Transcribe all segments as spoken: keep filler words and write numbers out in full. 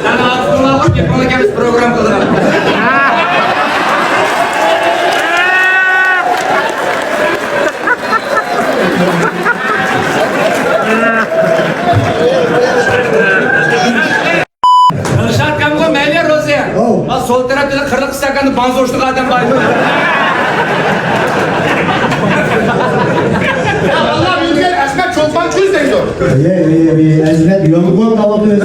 قانا، ئاتىسىنى ئاپىرىپ، گېپىڭلار كەمسە پروگرامما قىلىمەن. دىلشات ئاكامغۇ مەيلى روزى. ئوۋ. ما سول تەرەپتە قىرىق ئىستاكاندا بانزا ئۇشتۇق ئادەم بار. يا ۋاللا، بۈگۈن ئەزمەت چولپان چۈز دەيدۇ. ئەي، ئەي، ئەي، ئەزمەت يولغا قاۋاتىمىز.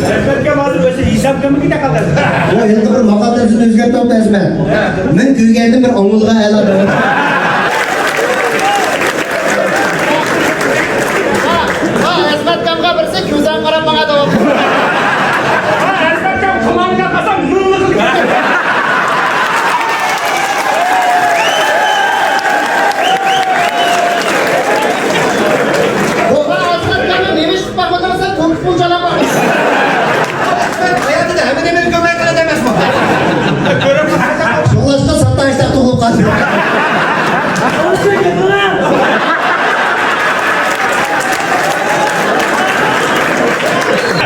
ئەزمەتكە ھازىر ئۆشە ھېسابكىمۇ كېتە قالدى. ئۇ ئەمدى بىر ماقال تەرجىمىسىنى ئۆزگەرتىۋاپتۇ ئەزمەت. مەن كۆرگەندىن بىر ئاڭلىغان ئەلا. ھا، ئەزمەت ئاكامغا بىرسى كۆزۈڭ قاراپ ماڭا دەۋاتىدۇ. ھا، ئەزمەت ئاكام قۇلاققا قالسا مىڭلىقىدىكەن. بۇ ئەزمەت ئاكامنى نېمە ئىش قىلىپ باقمىدىڭ سەن؟ توك پۇل چالاپ باقمىدىڭ. ھاياتىدا ھەممە نېمىنى كۆرمەي قالىدۇ ئەمەسمۇ؟ شۇڭلاشقا ساتتا ئىشتاق تۇغۇلۇپ قالدى.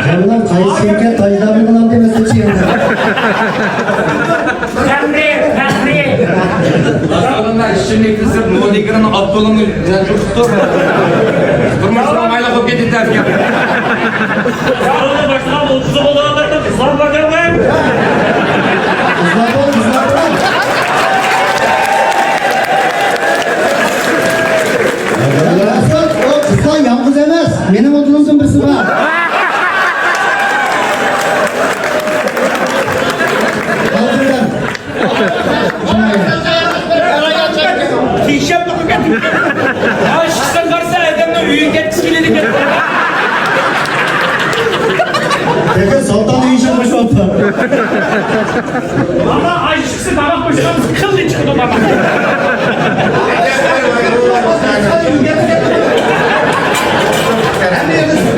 جانلار قايسى شىركەت تاجدارلىقىنى دېمەسلىكى. تەقدىر، تەقدىر. ئىشىمنى كىرسە، مودېگىرنىڭ ئاپتولىنى يانچۇقۇپتۇ. تۇرمۇش ئوڭايلىق بولۇپ كېتىدۇ دەپ گەپ. ياغلىنى باشلىغان ئوتتۇزى بولغانلاردا قىزلار بار دەپ. قىزلار بار، قىزلار بار. ئۇ قىزلار يالغۇز ئەمەس، مېنىڭ ئوتتۇزدىن بىرسى بار. تىڭشاپ تۇرۇپ كەتتىم. ئاشىقسان بارسا ئادەمنىڭ ئۆيىگە كەتكۈسى كېلىدىكەن. لېكىن سۇلتان ئۆيى ئىشىغا قوشۇۋاپتۇ. ئەمما ئاشىقسا تاماق قوشۇپ خىلدە چىقىدۇ تاماق.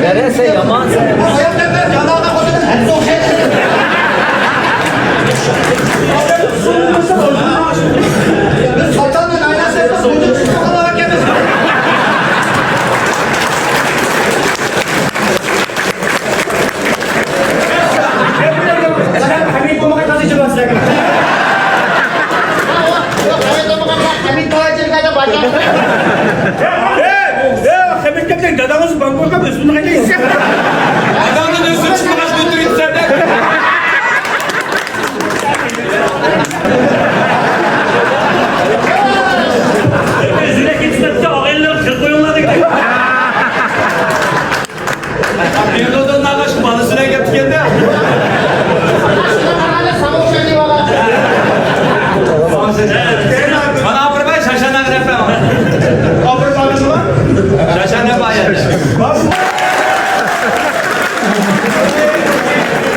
نەرسە يامان. داداڭىز بانكوكقا ئۆسۈملۈك ئەكەلگەن. داداڭدىن ئۆسۈپ چىقمىغاچ ئۆلتۈرۈپ تۇرسام دەپ. ئۆزىنى كېتىشتە ئاغىنىلەر قىل قويۇڭلار دېگەن. مېۋلۇدۇن ناغاش بالىسى بىلەن كەپتىكەندە. مانا ئاپىرىپ شاشاناغا دەپ. ئاپىرىپ شاشاناغا.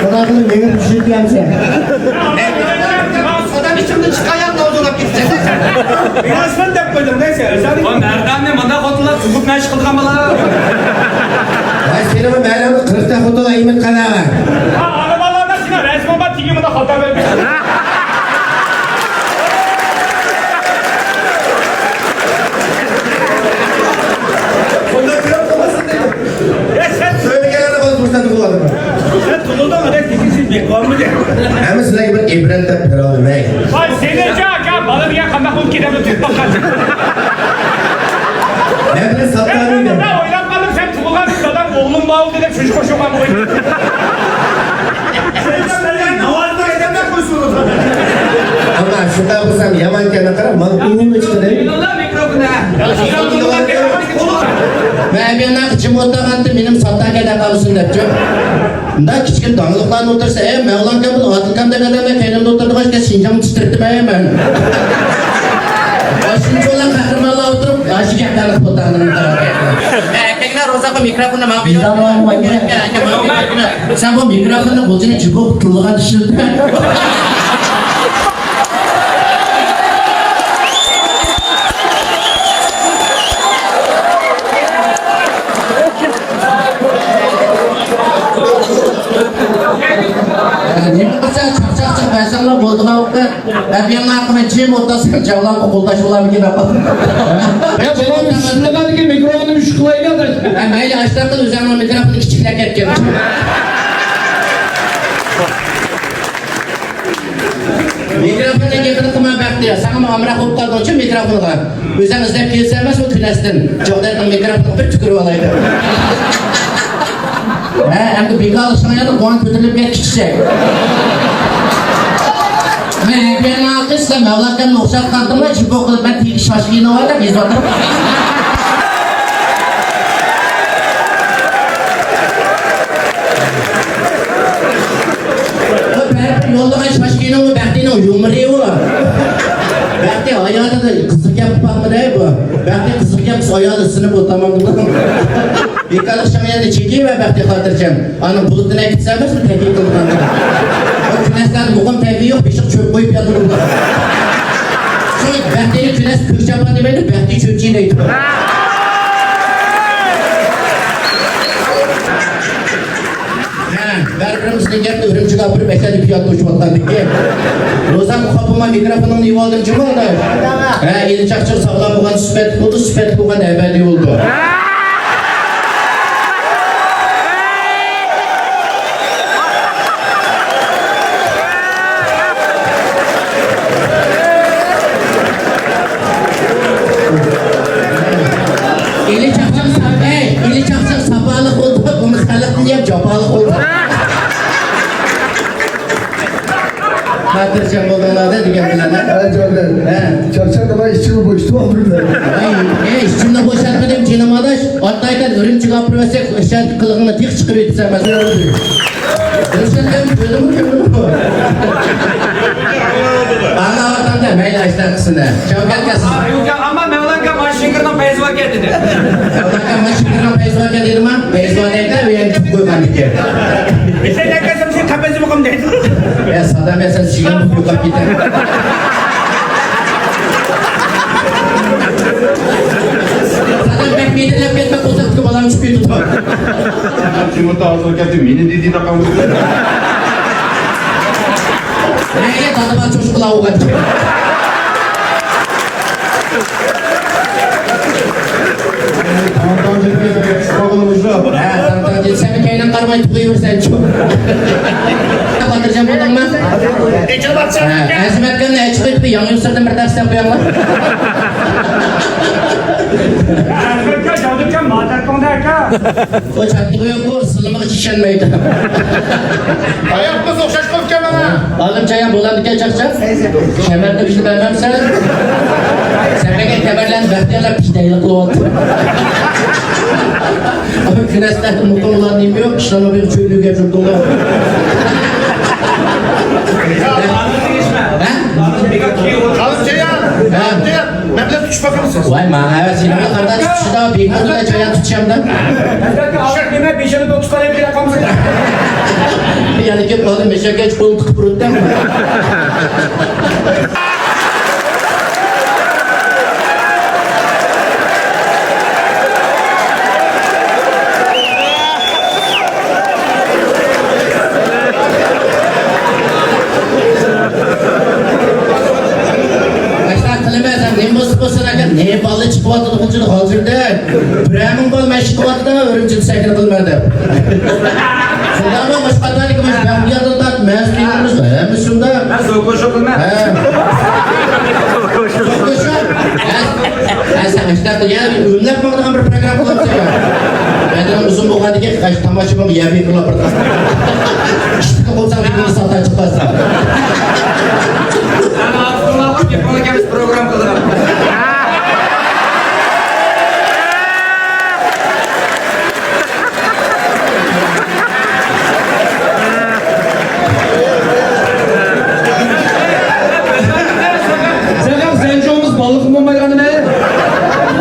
قۇلاقنى مېڭىپ چۈشۈرگەنسەن. سادام ئىچىمدىن چىققان ياق، ناۋزۇلاپ كېتىپ. ئىلاجمەن دەپ قويدۇم، نەيسە. ئۇ مەرداننى مۇنداق خوتۇنلار تۇغۇپ مەشىق قىلغان بالا. ۋاي، سېنىڭمۇ مەلۇم، قىرىقتا خوتۇن ئەيمىن قالاغا. ھا، ئانا بالىلاردا سېنىڭ رەسىمىڭ بار، تېگى مۇنداق خاتا بەرمىگەن. ئۇنداق كۆرۈپ قالماسۇن دېدىم. يا سەن سۆيمىگەنلەرنى بولۇپ تۇرسان تۇغۇلدىم. سەن تۇغۇلدۇڭ، ئادەم تېگىسى بىك بارمىدى؟ ھەممە سىلەرگە بىر ئىبرەت دەپ بېرەلمەي. ۋاي سېنىڭچە ئاكا، بالا دېگەن قانداق بولۇپ كېتەمدۇ تېپىپ باققان. مەن بىلەن ساتقان ئىدىم. مەن ئويلاپ قالدىم، سەن تۇغۇلغان داداڭ ئوغلۇم باۋۇ دەپ شۇشۇ قوشۇپ قالدىم. ئەمما شۇنداق بولسام يامان ئىكەن، قارا، مانا ئۇنى چىقىرىپ. مەن ئەبىياننىڭ جىم ئولتۇرغانتى مېنىم ساتتا كەدە قالسۇن دەپچۇ. مۇنداق كىچىككىنە داڭلىقلارنى ئولتۇرسا، ئەي، مەۋلان كامىل، ئادىل كامدەك ئادەملەر كەينىمدە ئولتۇرىدىغان ئىكەن، شىنجاڭنى تىترىتىمەن مەن. شۇنچىۋالا قەھرىمانلار ئولتۇرۇپ، ياشىكەن تارىخ بوتانلىرىنى تارىپ. ئەكەڭلار روزاققا مىكروفوننى ماڭا بېرىڭ. سەن بۇ مىكروفوننى غۇلجىنى جىبۇق تىللىغان ئىشلىتىمەن. نېمە قىلسا چاقچاق چىقىپ بەرسەڭلار بولىدىغان ۋاقىت. ئەبىيانلار قىلماي جىم ئولتۇرسا جاۋلارغا قولداش بولارمىكىن دەپ قالدىم. يا بولمىسا شۇنداق ئىكەن، مىكروفوننى مۈشۈك قىلايلى ھازىر. ھە، مەيلى، ئاشتاق قىل، ئۆزۈڭنىڭ مىكروفونى كىچىكلەپ كەتكەن. گېپىنى قىلما بەختىيار، ساڭىمۇ ئامراق بولۇپ قالدىڭچۇ مىكروفونغا. ئۆزۈڭ ئىزدەپ كەلسە ئەمەس، ئۇ كۈنەستىن جوغدايتنىڭ مىكروفونىغا بىر تۈكۈرۈپ ئالايدۇ. ھە، ئەمدى بىكارلىق ساڭا يەردە قۇۋان كۆتۈرۈلۈپ كەتكۈچىچە. مەن ھەپىيەننى ئالقىش، سىلەر مەۋلان ئاكامنى ئوخشاتقانتىڭلار، جىپو قىلىپ مەن تېگىش شاشكىنى ئاۋادا يېزىۋاتىمەن. بۇ بەرىبىر يوللىغان شاشكىنىڭ، بۇ بەختىنىڭ يۇمۇرى بۇ. بەختى ھاياتىدا قىزىق گەپ قىلىپ باقمىدى بۇ. بەختى قىزىق گەپ قىلسا ئايالى سىنىپ ئۇ تامام بولىدۇ. بىكارلىق شاڭيەننى چېكىۋەر بەختى خاتىرجەم. ئانىڭ بۇلۇتىنى ئەكىتسە ئەمەسمۇ تەبىئىي قىلىدىغان. بۇ كۈنەستەردە مۇقىم تەبىئىي يوق، بېشىغا چۆپ قويۇپ ياتىدۇ. شۇ بەختىنى كۈنەس كۆك چاپان دېمەيدۇ، بەختى چۆپچى دەيدۇ. ھە، بەرىبىر بىزنىڭ گەپنى ئۈرۈمچىگە ئاپىرىپ ئەكەلدى، پىيادە توشۇۋاتقاندىكىن. روزامغا خاپىما مىكروفونۇڭنى يېۋالدىم جۇمۇ ئاداش. ھە، ئېلى چاقچاق ساغلام بولغان سۈپەتلىك بولدى، سۈپەتلىك بولغان ئەبەدىي بولدى. ئېلى چاقچاق ساپ، ئەي، ئېلى چاقچاق ساپالىق بولدى، بولمىسا خەلقنى يەپ جاپالىق بولدى. خاتىرجەم بولدۇڭلار-دە دېگەن بىلەن، ھە؟ ھە، جاۋابدار. ھە. چارچاپ قالماي ئىچىمنى بوشىتىۋالدىم. ئەي، ئەي، ئىچىمنى بوشاتمىدىم، جېنىم ئاداش. ئاتايتەن ئۈرۈمچىگە ئاپىرىۋەتسەك، ئىشەنچ قىلىقىڭنى تېخى چىقىرىۋېتىسەن، مەسىلەن. ئۆشەتكەن كۆردۈڭمۇ، كۆردۈڭمۇ؟ ئاڭلاۋاتامدە، مەيلى، ئاشتاق قىسمىنى. جاۋابكار ئەمەسسىز. ئەمما مەۋلان ئاكا ماشىنكىرنىڭ پەيزى باركەن دېدى. مەۋلان ئاكا ماشىنكىرنىڭ پەيزى باركەن دېدىما؟ پەيزى بار دەيدۇ، ئۇ يەنە تۇتۇپ قويغان ئىكەن. ئېسەن ئەكەلسەم سېنى قەپەسكە بوقۇم دەيدۇ. يا، سادام يا، سەن سىيگەن بولۇپ يوقاپ كېتە. سادام بەك مىدىرلاپ كەتمە، قورساقتىكى بالام چۈشۈپ كېتىدۇ. يۇمۇرتا ھازىر كەتتى، مېنى دېدى داقام. نەگە دادىما چوشقىلاۋۇ. ھە، تاڭ تاڭ دېسەم، كەينىڭ قارىماي تۇغۇيۋېرىسەنچۇ. خاتىرجەم بولدۇڭمۇ؟ ھە، ئەزىمەتكەمنى ئەچىقىپ، ياڭيۇ سىرتىن بىر تەرسلەپ قويۇڭلار. ئەزىمەتكە جادۇكەم مادەتكوڭدا ئاكا. ئۇ چاتىقى يوققۇ، سىلىمىغا ئىشەنمەيدۇ. ئاياققا ئوخشاش قىلىپكەن مانا. ئالىم جايان بولامدىكەن چاقچاق؟ كەمەردە بىزنى بەرمەمسەن؟ سەن بەرگەن كەمەرلەرنى بەختىيارلار پىدەيلىك قىلىۋاتىدۇ. ئاپا كۈنەستە مۇقىملار نېمە يوق؟ ئىشلارنى بىر چۆرۈگە چۆرتۈڭلار. ھە؟ ئالىم جايان! ھە؟ ئالىم جايان! مەن بىلەن تۇتۇشۇپ باقامسىز؟ ۋاي، ماڭا ئەۋەتسىنىڭ قانداق تۇتۇشىدا، بىكاردا جايان تۇتۇشامدا. ئەزبەركە ئاشاق نېمە بېشىنى بولۇپ چىقارىپ بېرە قالمىسا. يەنە كېلىپ قالدى، مەشەكەچ قولتۇق پۇرۇتتەم. ئاشۇنداق قىلىمەن، سەن نېمە بولسا بولسۇن ئاكا، نېمە بالا چىقىۋاتىدۇ، قىلچىدا غالجىردەك. بىرەر مىڭ بالا مەشىق قىلىۋاتىدۇ، ئۈرۈمچىدە سەھنە قىلىمەن دەپ. شۇنداقمۇ مۇشۇ قاتاردىكى مۇشۇ بەختىياردىن تارتىپ مەسئۇل ئىگىلىرىمىز ھەممىسى شۇنداق. مەن زوكوشو قىلىمەن. ھە. زوكوشو؟ ھە. ھە، سەن ئاشۇنداق قىل، يا ئۆملەپ ماڭىدىغان بىر پروگرامما قىلىمىز يا. بەدىنىڭ ئۇزۇن بولغاندىكىن، قاش تاماشىبىنغا يەر بېقىرلاپ بىر ئىشتىكى قويساڭ، بېتىڭنى ساتا چىقارسا. ئەمما ئابدۇللا ئاكا، گېپىڭلار كەمسە پروگرامما قىلىمەن. سەن زەنجىڭىمىز بالىلىقىم بولمايدىغان نېمە؟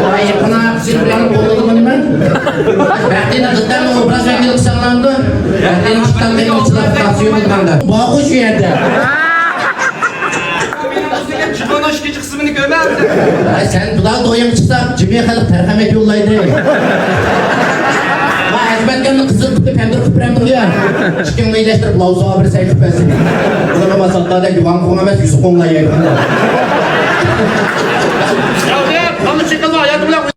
ۋاي، قانداق سىز بىلەن بولىدىغان نېمە؟ بەختىيارنىڭ قىزلارنىڭ ئوبراز ۋەكىللىكى ساقلاندى. بەختىيارنىڭ ئىشتان قېنىڭ ئىچىدە تاقسىيون قىلغاندا. بارغۇ شۇ يەردە. جۇمۇنىڭ ئىككىنچى قىسمىنى كۆرمەمسىز؟ ھە، سەن بۇلار دويۇڭ چىقسا، جىمى خەلق تەرخەمەك يوللايدۇ. ما ئەزمەتكەننىڭ قىزىل قىپى پەمدىر قىپرەم قىلىيا. ئىككىڭنى ئىلەشتۈرۈپ، لاۋزۇغا بىر سەي قىپ بەرسىن. بۇلارغا ماساتلاردەك يۇغان قوڭ ئەمەس، يۈزى قوڭلايدۇ. يا، يا، قامچى قىلما، ھاياتى بىلەن